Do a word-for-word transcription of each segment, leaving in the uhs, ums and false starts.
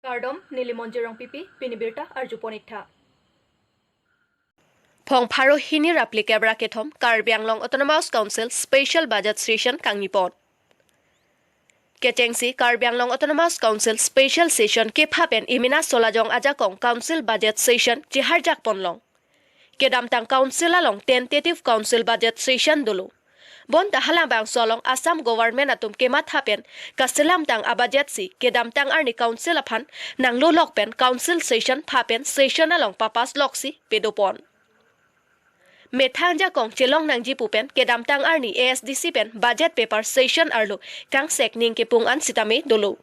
Kardom, neli Monjir Rongpipi, pini birta arjupon iktha. Phongpharo hini ra phlikep ra kethom Karbi Anglong Autonomous Council Special Budget Session kangnipon. Kechengsi Karbi Anglong Autonomous Council Special Session kepha pen emena solajong ajakong Council Budget Session chiharjak ponlong. Kedamtang Council along tentative Council Budget Session dolo. Bonta halabangso along Assam Government atum kematha pen kaselamtang a-budget si kedamtang arni Council aphan nanglolok pen Council Session pha pen Session along papass loksi pedopon. Methang jakong chelong nangji pu pen kedamtang arni A S D C pen budget paper session arlo kangsek ning kepung an sitame dolo.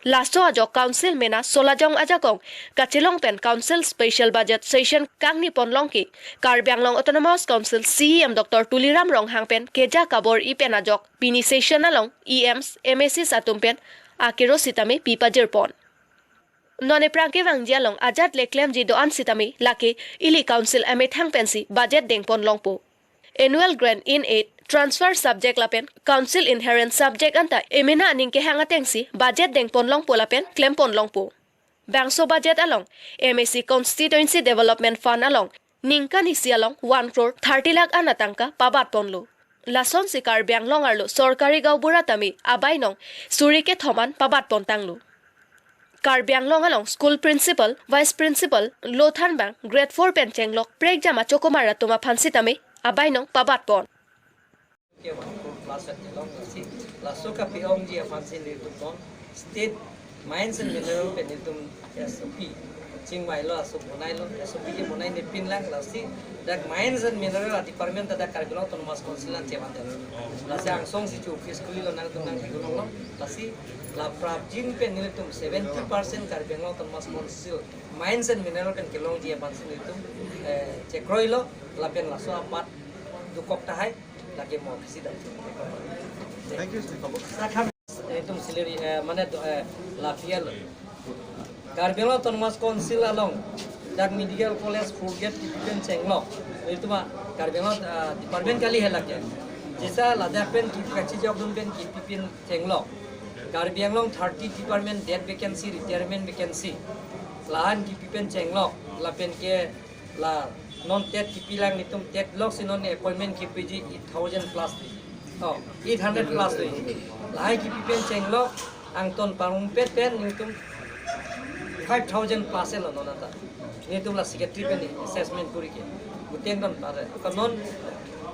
Laso ajok Council mena solajong ajakong kachelong pen Council Special Budget Session kangnipon longke Karbi Anglong Autonomous Council C E M Doctor Tuliram Ronghang pen keja kabor-i pen ajok pini session along E Ms, M A Cs atum pen akero sitame pipajirpon. Non ephrang kevangji along ajat le klemji do-an sitame lake ili Council amethang pensi budget dengpon longpo. Annual grant in aid, transfer subject lapen Council inherent subject anta emena aning kehang atengsi budget dengpon longpo lapen klempon longpo. Bangso budget along M A C Constituency Development Fund along ningkan isi along one crore thirty lakh an atangka pabatponlo. Lasonsi Karbi Anglong arlo sorkari gaonbura tame abainong suri kethom an pabatpon tanglo. Karbi Anglong along school principal, vice principal, lothanbang, grade four pen chenglok prekjam achokomar atum aphan sitame abainong pabatpon. Ke one crore plus at long lasi. Laso kapi-ongji aphansi nelitum non state mines and mineral pen nelitum S O P chingvailo, laso bonailo, S O P ke bonainepinlang lasi dak mines and mineral department ta dak Karbi Anglong Autonomous Council an chevan dalo. Lasi angsongsi chu office khulilo, nangtum nangkehulonglo. Lasi la prapjin pen nelitum seventy percent Karbi Anglong Autonomous Council mines and mineral pen kelongji aphansi nelitum, eh, chekroilo, lapen laso apat dokok tahai, lake mo kisi dam. Thank you, sir. Sakham, eh, itum salary, eh, mane do, eh, lapial. Karbi Anglong Autonomous Council along dak medical college four gate kipi pen chenglok. Itum a Karbi Anglong, ah, department kali he lake. Jisa ladak pen kipi kachijokdun pen kipi pen chenglok. Karbi Anglong thirty department dead vacancy, retirement vacancy, la-an kipi pen chenglok. Lapen ke la non TET kipilang, nelitum TET loksi non appointment kipiji eight thousand plus. Oh, eight hundred plus do. Lahai kipi pen chenglok, angton parumpet pen nelitum five thousand plus lo non anta. Nelitum la secretary pen assessment kuri ke. Guteng ton pare. Ka non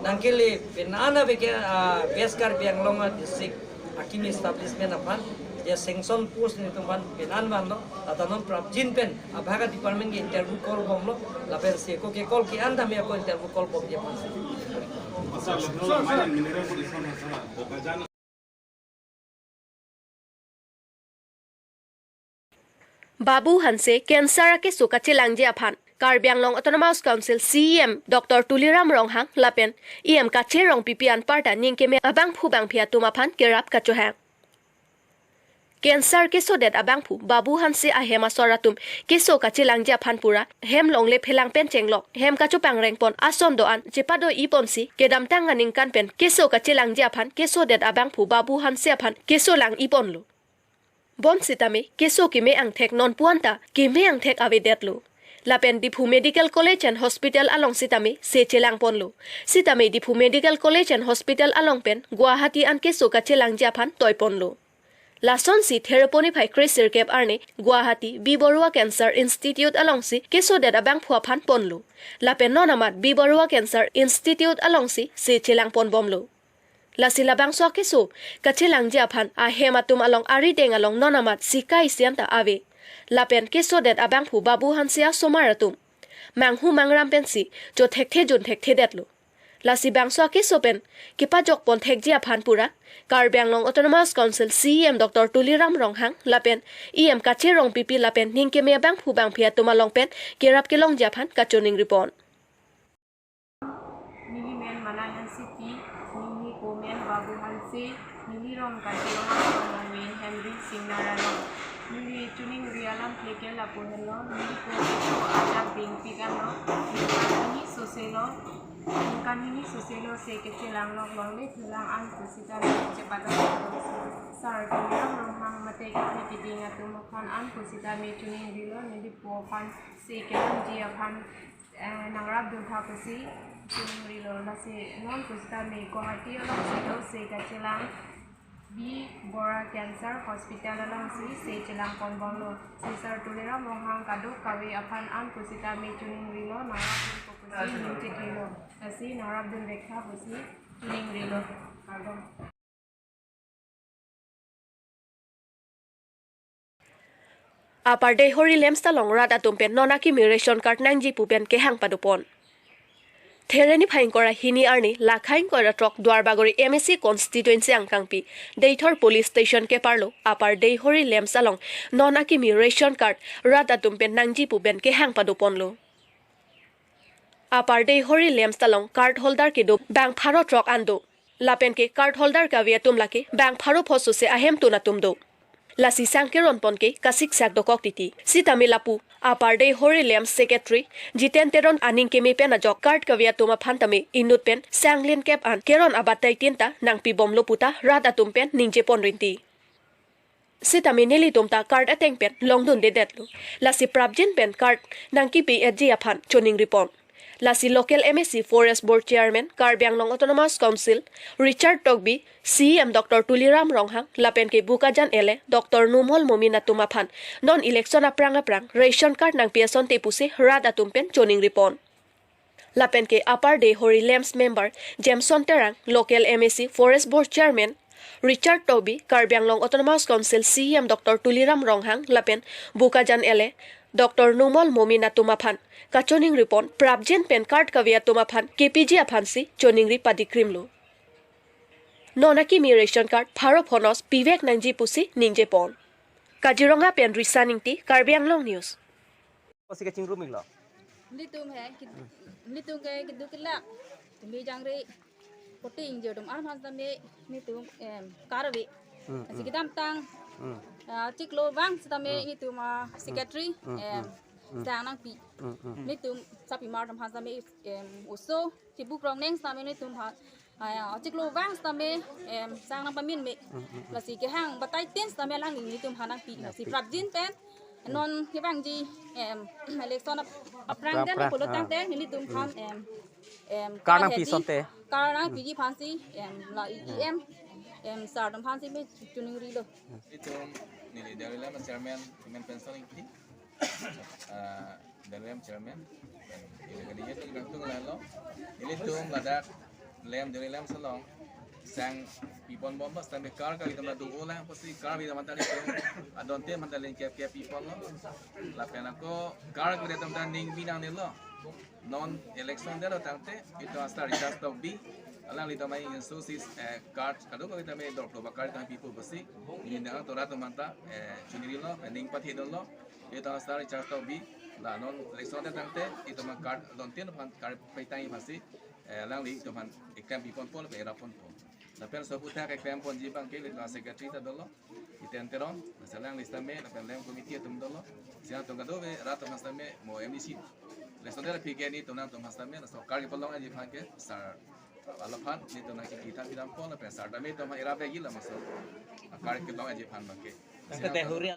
nangkele pen ana beke, ah, West Karbi Anglong a district akimi establishment aphan, ya sanction post nelitum aphan pen an vanlo, lata non prapjin pen abhag a department ke interview call bomlo, lapen seko ke call ke-an tame ako interview call bomji aphan. Sir, Lucknow mine and mineral ko isan hasa, Bokajan. Babu Hanse cancer akeso kachelangji aphan Karbi Anglong Autonomous Council C E M Doctor Tuliram Ronghang lapen E M Kache Rongpipi anparta ningkeme abangphu bangphi atum aphan kerap kachohang. Cancer kesodet abangphu Babu Hanse ahem asor atum keso kachelangji aphan pura hem longle phelang pen chenglok, hem kachopangrengpon ason do-an chepado-iponsi kedamtang aningkan pen keso kachelangji aphan kesodet abangphu Babu Hanse aphan keso lang-iponlo. Bonsitame keso keme angthek nonpu anta keme angthek avedetlo. Lapen Diphu Medical College and Hospital along sitame se chelangponlo. Sitame Diphu Medical College and Hospital along pen Guwahati an keso kachelangji aphan toiponlo. Lasonsi Thereponi phai kresirkep arni Guwahati B Baruah Cancer Institute alongsi kesodet abangphu aphan ponlo. Lapen non amat B Baruah Cancer Institute alongsi se chelangponbomlo. Lasi labangso akeso kachelangji aphan ahem atum along arideng along non amat sika isi anta ave. Lapen kesodet abangphu Babu Hanse asomar atum manghu mangram pensi chothekthe junthekthedetlo. Lasi bangso akeso pen kepajokpon thekji aphan pura Karbi Anglong Autonomous Council C E M Doctor Tuliram Ronghang lapen E M Kache Rongpipi lapen ningkeme abangphu bangphi atum along pen kerap kelongji aphan kachoningripon. Neli men Manai Hansepi, neli ko men Babu Hanse, neli rong Karbi Anglong, rong men Henry Singnar along. Neli choningri alam thekel lapu henlo, neli ko keso ajak dingpik anlo, neli soselo, Kanini soselo se kechelang lok longle thulang an pusitame chepadok. Sar Tuliram Ronghang mate kethe keding atum aphan an pusitame choningrilo, neli po aphan se kelangji aphan, eh, nangrapdun tha pusi choningrilo. Lasi non pusitame Guwahati along silo se kachelang B Bora Cancer Hospital alongsi se chelang ponbomlo. Si Sar Tuliram Ronghang kadokave aphan an pusitame choningrilo, nangrapdun tha pusi ning chekilo. Lasi nangrapdun vek tha pusi choningrilo. Kardom. Upper Deihori LAMPS along rat atum pen non akimi ration card nangji pu pen kehang padopon. Thereni phai ingkoi ra hini arni lakha ingkoi ra throk Duarbagori M A C constituency angkangpi Deithor police station keparlo Upper Deihori LAMPS along non akimi ration card rat atum pen nangji pu pen kehang padoponlo. Upper Deihori LAMPS along card holder kedo bang pharo throk an do. Lapen ke card holder kave atum lake bang pharo pho sose ahemtun atum do. Lasi sang keron pon ke kasiksak dokok titi. Sitame lapu Upper Deihori LAMPS secretary Jiten Teron aning keme pen ajok card kave atum aphan tame inut pen sang lin kep an keron abatai tin ta nangpibomlo puta rat atum pen ningje pon rinti. Sitame nelitum ta card ateng pen longdundedetlo. Lasi prapjin pen card nangkipi etji aphan choningripon. Lasi local M A C Forest Board Chairman, Karbi Anglong Autonomous Council, Richard Tokbi, C E M Doctor Tuliram Ronghang, lapen ke Bokajan L A Doctor Numal Momin atum aphan non election aprang aprang ration card nangpi asonte pusi rat atum pen choningripon. Lapen ke Upper Deihori LAMPS member Jameson Terang, local M A C Forest Board Chairman Richard Tokbi, Karbi Anglong Autonomous Council C E M Doctor Tuliram Ronghang, lapen Bokajan L A Doctor Numal Momin atum aphan kachoningripon prapjin pen card kave atum aphan kepiji aphansi choningri padikrimlo. Non akimi ration card pharo pho nos pivek nangji pusi ningjepon. Kaziranga pen Risa Ingti, Karbi Anglong News. Kosi kachingrum iklo. Nelitum he, ki-, nelitum ke keduk kelak. Tumi jangre, puting je dum arman tame, nelitum, em, karve. Hmm, Asi hmm. Kedamtang, Hmm. ah, chiklo vang sitame Hmm. nelitum, ah, Hmm. secretary, Hmm, em, hmm. Hmm. sang nangpi. Hmm, hmm. Nelitum sapimar dum han tame, em, oso, chibuk rong neng sitame nelitum ha, ah, ya, chiklo vang sitame, em, sang nangpamin me. Hmm, hmm, hmm. Lasi kehang batai tin sitame lang nelitum ha nangpi. Lasi Nangpi. Prapjin pen, Hmm. non kevangji, em, election ap-, aprang Aprang, den aprang, pulo ah. tangte, nelitum Hmm. phan, em, em, Card nangpi hedi, asonte. Card nangpiji aphansi, em, la Hmm. E M, em, sar atum aphansi me choningrilo. Itum, neli Deihori LAMPS chairman, Chairman Pension Ingti. Ah, Deihori LAMPS chairman. Neli kali itum kangtung lalo. Nelitum ladak LAMPS, Deihori LAMPS along sang piponbom ba sitame card kave atum la do-o lang pusi card kave atum aphan ta nelitum adonte aphan ta lin kep kep piponlo. Lapen ako card kave atum ta ning binong nelo. Non election delo tangte itum a-star Richard Tokbi alanglitum ai insusis, eh, card kadokave tame doplo ba card tame pipo pusi. Neli nang to rat atum aphan ta, eh, choningrilo, eh, ning pathedunlo. Itum a-star Richard Tokbi, la non election delo tangte itum a-card adonte aphan card paitang aphansi, eh, alanglitum aphan keklem piponpo lapen raponpo. Lapen laso aphuthak keklem ponji abang ke itum a-secretary ta dolo, Jiten Teron, laso alangli sitame, lapen LAMPS committee atum dolo, siang atum kadokave rat atum aphan sitame, mo M D C. Laso delo aphi ke nelitum nangtum aphan sitame, laso card kepalongji aphan ke, sar, alaphan, nelitum nangkitha pidampo, lapen sar tame itum aphan ira begi la maso, card kelongji aphan abang ke. Tangte Deihori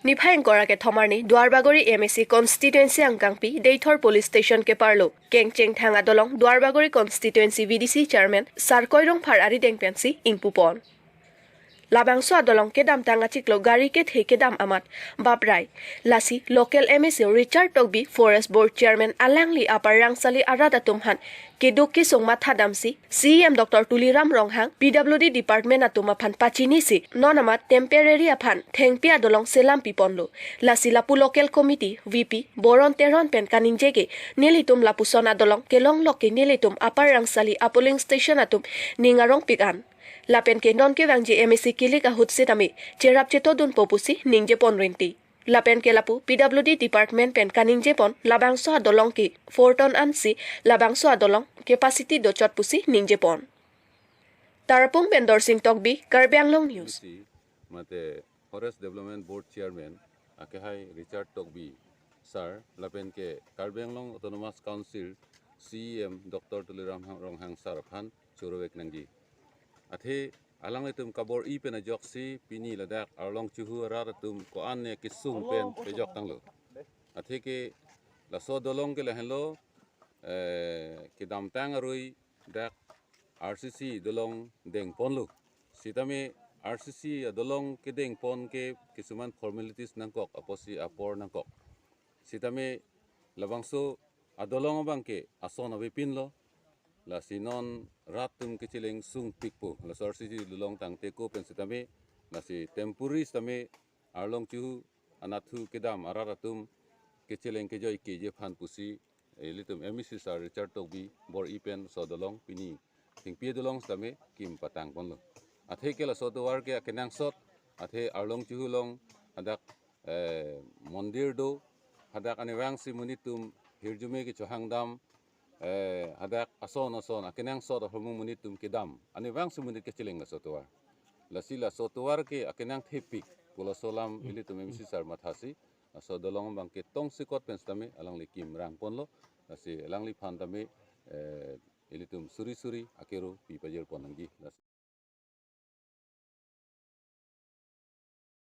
Niphai ingkoi ra kethom arni Duarbagori M A C constituency angkangpi Deithor police station keparlo Kengchengthang adolong Duarbagori constituency V D C chairman Sarkoi Rongphar arideng pensi ingpupon. Labangso adolong kedamtang achiklo gari kethe kedam amat baprai. Lasi local M A C Richard Tokbi, Forest Board chairman alangli apar rangsali arat atum aphan keduk kesung mathadamsi C E M Doctor Tuliram Ronghang P W D department atum aphan pachinisi non amat temporary aphan thengpi adolong selam piponlo. Lasi lapu local committee, V P, Boron Teron pen kaningje ke nelitum lapuson adolong kelonglok ke nelitum apar rangsali a-polling station atum ning arongpik an. Lapen ke non kevangji M A C kilik ahut sitame cherap chetodunpo pusi ningjepon rinti. Lapen ke lapu P W D department pen kaningjepon labangso adolong ke four ton ansi labangso adolong capacity dochot pusi ningjepon. Tarapung pen Dorsing Tokbi, Karbi Anglong News. Mate Forest Development Board Chairman akehai Richard Tokbi sir lapen ke Karbi Anglong Autonomous Council C E M Doctor Tuliram Hang- Ronghang sir aphan chorovek nangji. Athe alanglitum kabor-i pen ajoksi pini ladak Arlong Chuhu arat atum ko-an ne kesung pen pejok tanglo. Athe ke laso dolong ke lahenlo, eh, kedamtang arui dak R C C dolong dengponlo. Sitame R C C dolong kedengpon ke kisuman formalities nangkok, apotsi apor nangkok. Sitame labangso adolong abang ke ason avepinlo. Lasi non rat atum kecheleng sungpikpo. Laso R C C dolong tangte ko pen sitame, lasi temporary sitame Arlong Chuhu anatthu kedam arat atum kecheleng kejoi keji aphan pusi ilitum M A C sir Richard Tokbi bor-i pen laso dolong pini thengpi adolong sitame kim patangponlo. Athe ke laso tovar ke akenangsot, athe Arlong Chuhu along hadak, eh, mondir do, hadak anivangsi monit atum hirjume kechohang dam, eh, hadak ason ason akenangsot ahormu monit atum kedam, anivangsi monit kecheleng laso tovar. Lasi laso tovar ke akenangthepik pu laso alam ilitum M A C sir mathasi laso dolong abang ke tongsekot pen sitame alangli kim rangponlo. Lasi alangliphan tame, eh, ilitum suri suri akero pi pajirpon nangji. Lasi